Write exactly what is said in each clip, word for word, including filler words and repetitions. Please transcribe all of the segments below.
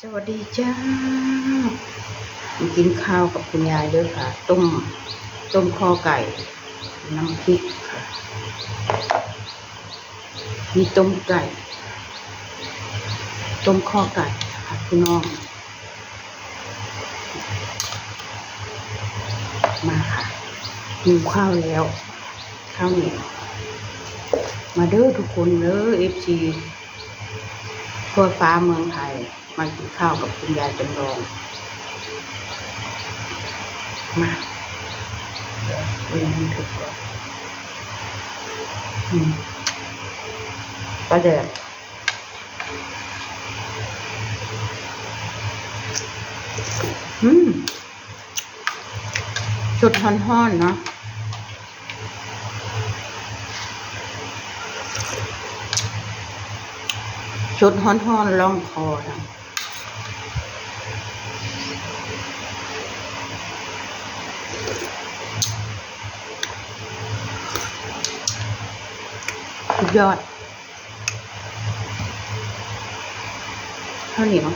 สวัสดีจ้า มากินข้าวกับคุณยายเด้อค่ะ ต้ม ต้มข้อไก่ น้ำพริกค่ะ มีต้มไก่ ต้มข้อไก่ค่ะพี่น้อง มาค่ะ หิวข้าวแล้ว ข้าวเหนียว มาเด้อทุกคนเด้อ เอฟซี ทั่วฟ้าเมืองไทย มากินข้าวกับคุณยายจำลอง มา เดี๋ยวเบิ่งบันทึกก่อน อืม ปลาแดก อืม สดฮ้อนๆ เนาะ สดฮ้อนๆ ล่องคอนะ สุดยอด ข้าวเหนียว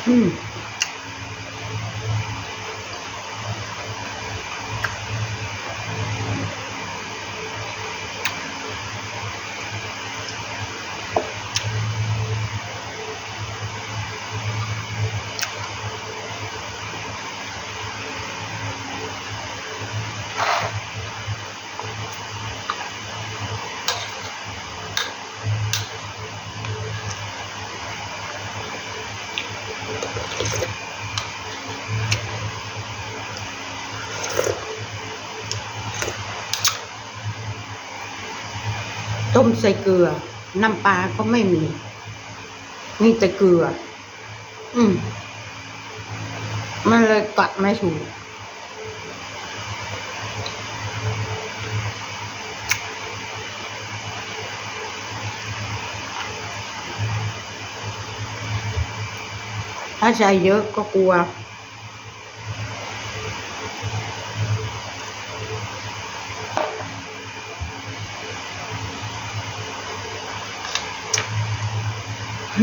อืม ต้มใส่เกลือ น้ำปลาก็ไม่มี มีแต่เกลือ อืม มันเลยกะไม่ถูก ถ้าใส่เยอะก็กลัว อ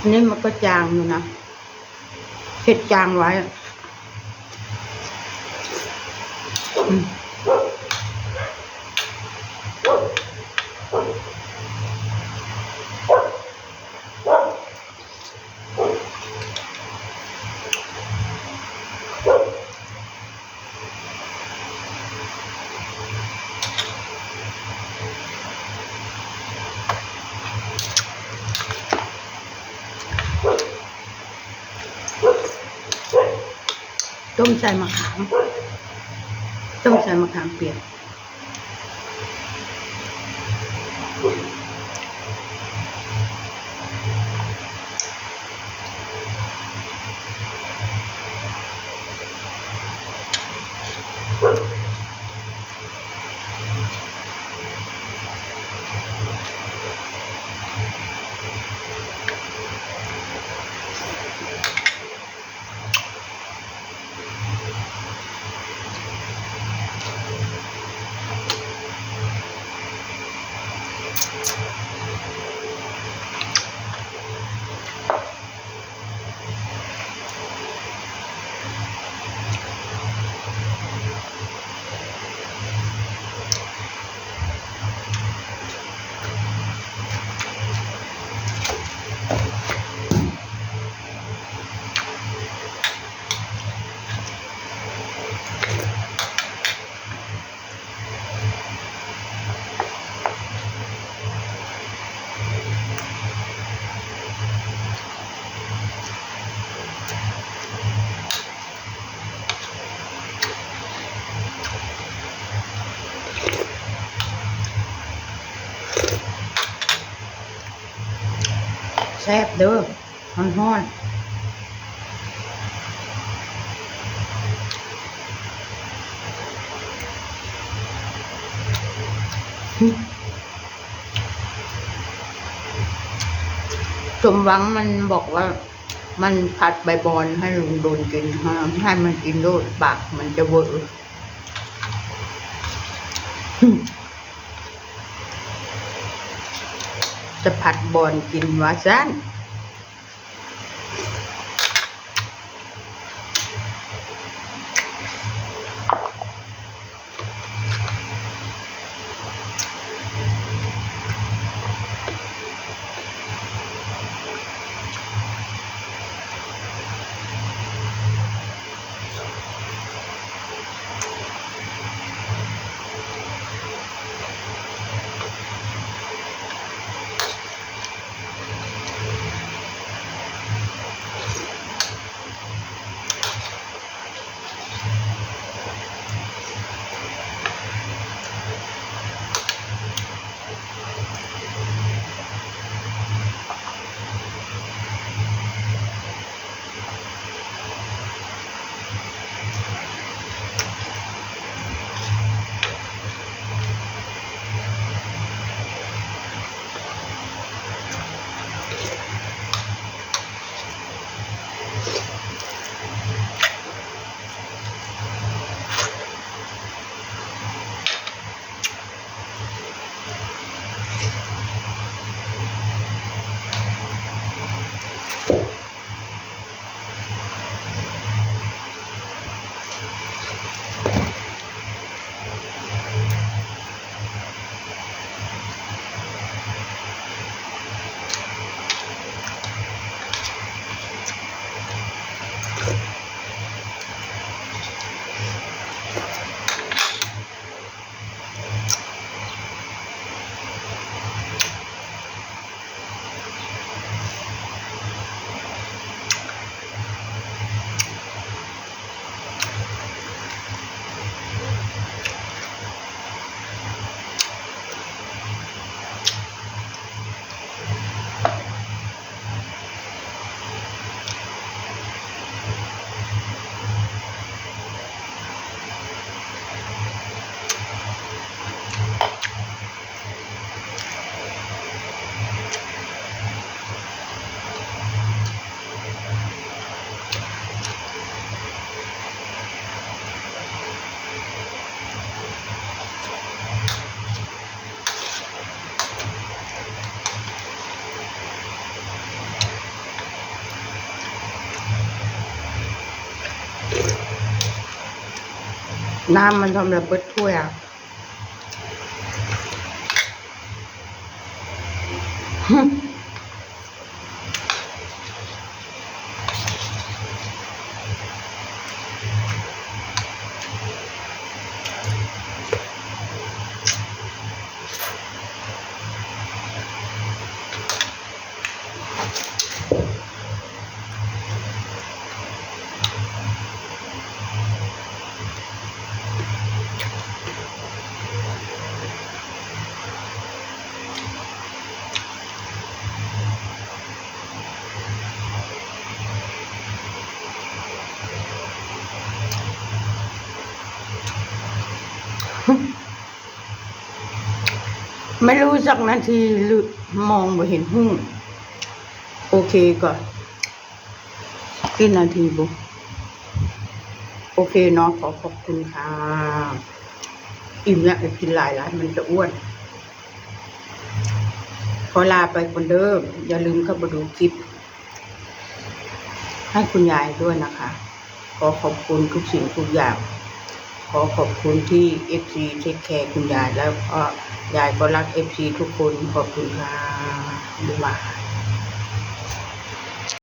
ันนี้มันก็จางอยู่นะ เผ็ดจางไว้ อืม ต้มใส่มะขาม ต้มใส่มะขามเปียก อื ซ่บเด้อ ฮ้อนๆ สมหวังมันบอกว่า มันผัดใบบอนให้ลุงโดนกิน ให้ ให้มันกินโลด ปากมันจะเวอะ จะผัดบอนกินว่าซั่น น้ำมันทำอะไรเบิดถ้วยอ่ะ ไม่รู้จักนาทีหรือ มองบ่เห็นหุ้ง โอเคก่อน กี่นาทีบุ โอเคเนาะ ขอขอบคุณค่ะ อิ่มแล้ว กินหลายๆ มันจะอ้วน ขอลาไปก่อนเด้อ อย่าลืมเข้ามาดูคลิป ให้คุณยายด้วยนะคะ ขอขอบคุณทุกสิ่งทุกอย่าง ขอขอบคุณที่ เอฟซี take care คุณยาย แล้วก็ยายก็รัก เอฟซี ทุกคน ขอบคุณค่ะ บ๊ายบาย